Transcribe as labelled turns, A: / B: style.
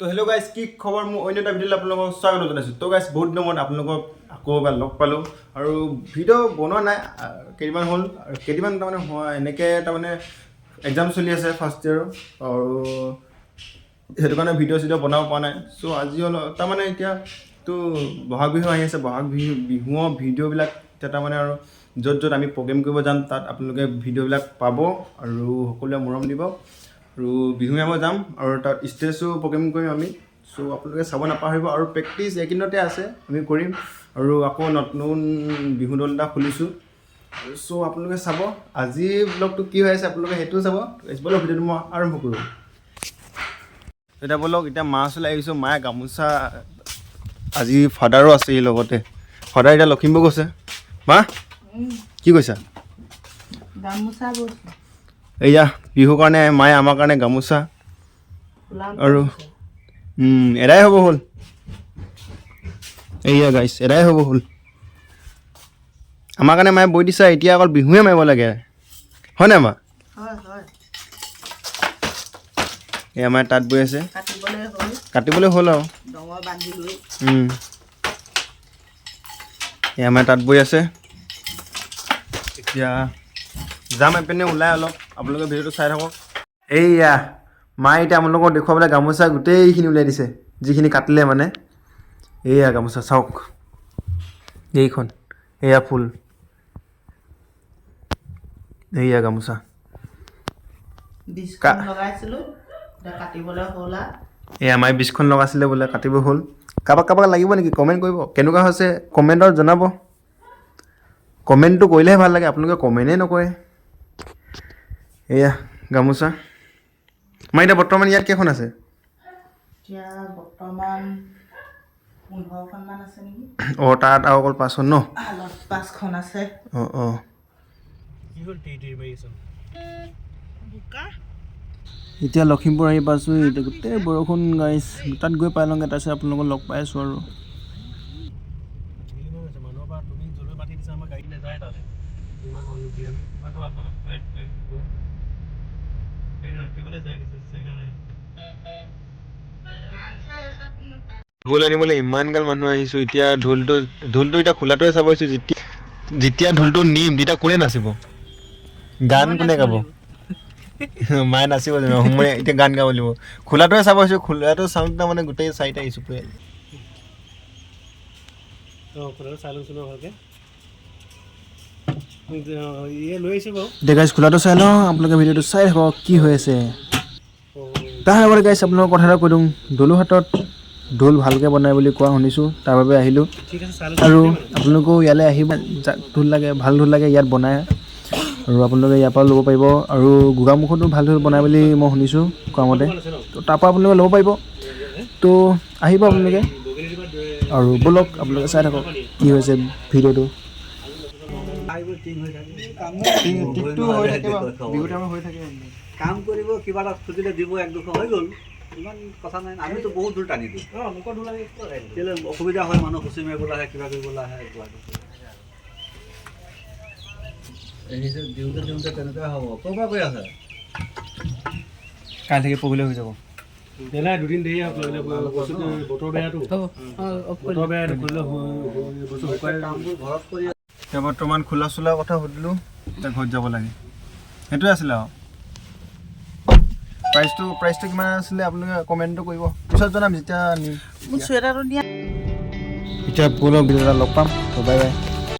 A: তো hello' guys, কি খবৰ? মোৰ অন্য এটা ভিডিঅ'লৈ আপোনালোকক স্বাগতম জনাইছোঁ। তো গাইজ, বহুত দিনৰ মূৰত আপোনালোকক আকৌ এবাৰ লগ পালোঁ আৰু ভিডিঅ' বনোৱা নাই কেইদিনমান হ'ল আৰু কেইদিনমান তাৰমানে হোৱা এনেকৈ তাৰমানে এক্সাম চলি আছে ফাৰ্ষ্ট ইয়েৰৰ আৰু সেইটো কাৰণে ভিডিঅ' চিডিঅ' বনাব পৰা নাই। চ' আজি অলপ তাৰমানে এতিয়া তো বহাগ বিহু আহি আছে। বহাগ বিহু বিহুৰ ভিডিঅ'বিলাক এতিয়া তাৰমানে আৰু য'ত য'ত আমি প্ৰগ্ৰেম কৰিব যাম, তাত আপোনালোকে ভিডিঅ'বিলাক পাব আৰু সকলোৱে মৰম দিব। আৰু বিহু মাৰিব যাম আৰু তাত ষ্টেজো প্ৰগ্ৰেম কৰিম আমি। চ' আপোনালোকে চাব নাপাহৰিব। আৰু প্ৰেক্টিচ এইকেইদিনতে আছে, আমি কৰিম আৰু আকৌ নতুন বিহু দল এটা খুলিছোঁ। চ' আপোনালোকে চাব। আজি ব্লগটো কি হৈ আছে, আপোনালোকে সেইটোও চাব। ব'লক, ভিডিঅ'টো মই আৰম্ভ কৰোঁ। এতিয়া ব'লক, এতিয়া মা ওচৰলৈ আহিছোঁ। মায়ে গামোচা, আজি ফাদাৰো আছে ই লগতে। ফাদাৰ এতিয়া লখিমপুৰ গৈছে। মা, কি কৈছা?
B: গামোচা বৈছোঁ।
A: এয়া বিহুৰ কাৰণে মায়ে আমাৰ কাৰণে গামোচা
B: ফুলাম।
A: আৰু এদাই হ'ব হ'ল। এইয়া গাইছ, এদাই হ'ব হ'ল। আমাৰ কাৰণে মায়ে বৈ দিছে। এতিয়া অকল বিহুৱে মাৰিব লাগে, হয় নাই মা?
B: হয়।
A: এই আমাৰ তাঁত বৈ আছে।
B: কাটিবলৈ হ'ল।
A: কাটিবলৈ হ'ল আৰু।
B: ডঙৰ বান্ধি লৈ।
A: এই আমাৰ তাঁত বৈ আছে। এতিয়া যাম এপিনে ওলাই অলপ, আপোনালোকে ভিডিঅ'টো চাই থাকক। এইয়া মায়ে এতিয়া আপোনালোকক দেখুৱাবলৈ গামোচা গোটেইখিনি উলিয়াই দিছে, যিখিনি কাটিলে মানে। এইয়া গামোচা চাওক, এইখন, এয়া ফুল, এইয়া গামোচা।
B: 20খন লগাইছিলোঁ, এতিয়া কাটিবলৈ হ'ল আৰু।
A: এই আমাৰ 20খন লগাইছিলে বোলে, কাটিব হ'ল। কাৰোবাক কাৰোবাক লাগিব নেকি, কমেণ্ট কৰিব। কেনেকুৱা হৈছে কমেণ্টত জনাব। কমেণ্টটো কৰিলেহে ভাল লাগে, আপোনালোকে কমেণ্টেই নকৰে। এয়া গামোচা। মা, এতিয়া বৰ্তমান ইয়াত কেইখন আছে?
B: এতিয়া বৰ্তমান 15খনমান আছে নেকি।
A: অঁ, তাত আৰু অকল পাঁচখন ন?
B: শালত পাঁচখন আছে।
A: অঁ।
C: কি হ'ল, টি টি মাৰি আছ?
B: বোকা।
A: এতিয়া লখিমপুৰ আহি পাইছোঁ। এতিয়া গোটেই বৰষুণ গাইছ। তাত গৈ পাই লওঁগৈ, তাৰপিছত আপোনালোকক লগ পাই আছোঁ আৰু।
C: মানুহৰ পৰা তুমি য'লৈ মাতি দিছা, আমাৰ গাড়ী নাযায় তালৈ। ইমান মানুহ দিয়ে। ৰখিবলৈ জেগা নাই।
A: ঢোল আনিবলৈ ইমান গাল মানুহ আহিছোঁ। এতিয়া ঢোলটো এতিয়া খোলাটোৱে চাব আহিছোঁ। যেতিয়া যেতিয়া ঢোলটো নিম, তেতিয়া কোনে নাচিব? গান কোনে গাব? মায়ে নাচিব জানো? মই এতিয়া গান গাব লাগিব। খোলাটোৱে চাব আহিছোঁ। খোলাটো চাওঁতে মানে গোটেই চাৰিটা আহিছোঁ পৰিয়াল।
C: অঁ, খোলাটো চাই লওঁচোন বাৰু ভালকৈ। ইয়ে লৈ আহিছোঁ বাৰু।
A: এতিয়া গাইজ, খোলাটো চাই লওঁ। আপোনালোকে ভিডিঅ'টো চাই থাকক কি হৈ আছে। তাৰ লগতে গাইজ, আপোনালোকক কথা এটা কৈ দিওঁ। দলুহাটত ঢোল ভালকৈ বনায় বুলি কোৱা শুনিছোঁ, তাৰ বাবে আহিলোঁ।
C: ঠিক আছে, চাই লওঁ।
A: আৰু আপোনালোকেও ইয়ালৈ আহিব, যাক ঢোল লাগে, ভাল ঢোল লাগে, ইয়াত বনায় আৰু আপোনালোকে ইয়াৰ পৰাও ল'ব পাৰিব। আৰু গোগামুখতো ভাল ঢোল বনায় বুলি মই শুনিছোঁ কোৱা মতে। তো তাৰপৰা আপোনালোকে ল'ব পাৰিব। তো আহিব আপোনালোকে আৰু ব'লক, আপোনালোকে চাই থাকক কি হৈছে ভিডিঅ'টো। হৈ থাকে, বিহু টাইমত হৈ থাকে।
D: কাম কৰিব, কিবা এটা খুজিলে দিব, এক দুশ হৈ গ'ল, ইমান কথা নাই। আমিতো বহুত দূৰ টানি দিওঁ।
C: অঁ, লোকৰ ঢোল আমি কিয় টানি দিওঁ?
D: কেলৈ অসুবিধা হয়, মানুহ খুচি মাৰিবলৈ আহে, কিবা কৰিবলৈ আহে। গুৱাহাটীত দিওঁতে দিওঁতে তেনেকুৱাই হ'ব। ক'ৰ পৰা কৈ আছে?
A: কাইলৈ থাকি পৰহিলৈ হৈ যাব।
C: নাই নাই, দুদিন দেৰি হ'ব। বস্তুটো বতৰ বেয়াটো, বতৰ বেয়া কৰিলে বস্তু শুকাই।
D: কামবোৰ ঘৰত কৰি।
A: এতিয়া বৰ্তমান খোলা চোলাৰ কথা সুধিলোঁ, এতিয়া ঘৰত যাব লাগে। সেইটোৱে আছিলে আৰু প্ৰাইচটো কিমান আছিলে, আপোনালোকে কমেণ্টটো কৰিব, পিছত জনাম যেতিয়া নিম।
B: মোক চুৱেটাৰটো দিয়া।
A: এতিয়া ব'লক, ভিডিঅ' এটা লগ পাম। তো বাই বাই।